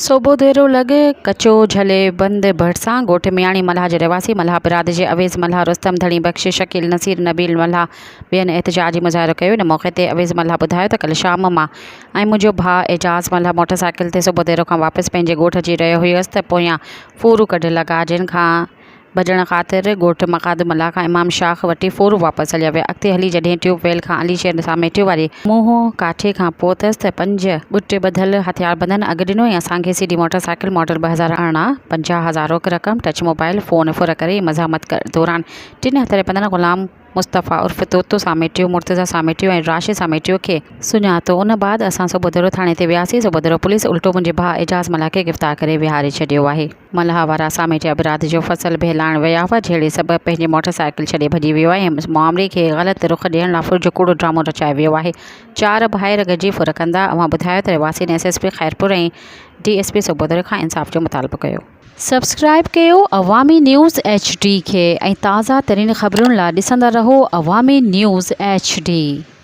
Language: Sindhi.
صوڀوديرو لڳ ڪچو جهلي بند ڀرسان ڳوٺ مياڻي ملاح جي رهواسي ملاح برادري جي اويس ملاح، رستم ڌڻي بخش، شڪيل نصير، نبيل ملاح ٻين احتجاجي مظاهرو ڪيو. ان موقعي تي اويس ملاح ٻڌايو ته ڪلهه شام مان ۽ منهنجو ڀاء اعجاز ملاح موٽر سائيڪل تي صوڀوديرو کان واپس پنهنجي ڳوٺ اچي رهيو هيس ته پويان ڦورو ڪڍ لڳا جن کان ڀڄڻ خاطر ڳوٺ مقاد ملاح کان امام شاخ وٺي ڦورو واپس هليا ويا. اڳتي هلي جڏهن ٽيوب ويل کان علي شير ساميٽيو واري منهن ڪاٺي کان پهتس ته پنج ڳٽ ٻڌل هٿياربندن اڳ ڏنو ۽ اسان کي C D motorcycle model 2018، 50,000 روڪ رقم، ٽچ موبائل فون ڦر ڪري مزاحمت دوران ٽن هٿياربندن غلام مصطفيٰ عرف طوطو ساميٽيو، مرتضيٰ ساميٽيو ۽ راشد ساميٽيو کي سڃاتو. ان بعد اسان صوڀوديرو ٿاڻي تي وياسين. صوڀوديرو پوليس الٽو منهنجي ڀاء اعجاز ملاح کي گرفتار ڪري ويهاري ڇڏيو آهي. ملاح وارا ساميٽيا برادري جو فصل ڀيلائڻ ويا هئا، جهيڙي سبب پنهنجي موٽر سائيڪل ڇڏي ڀڄي ويو آهي ۽ معاملي کي غلط رخ ڏيڻ لا ڦر جو ڪوڙو ڊرامو رچايو ويو آهي. چار ڀائر گڏجي ڦر ڪندا. اوهان ٻڌايو ته رهواسين S S P Khairpur ۽ D S P Sobhodero کان انصاف جو مطالبو ڪيو. سبسڪرائيب ڪيو عوامي نيوز ايڇ ڊي کي ۽ تازه ترين خبرن لا ڏسندا رهو عوامي نيوز ايڇ ڊي.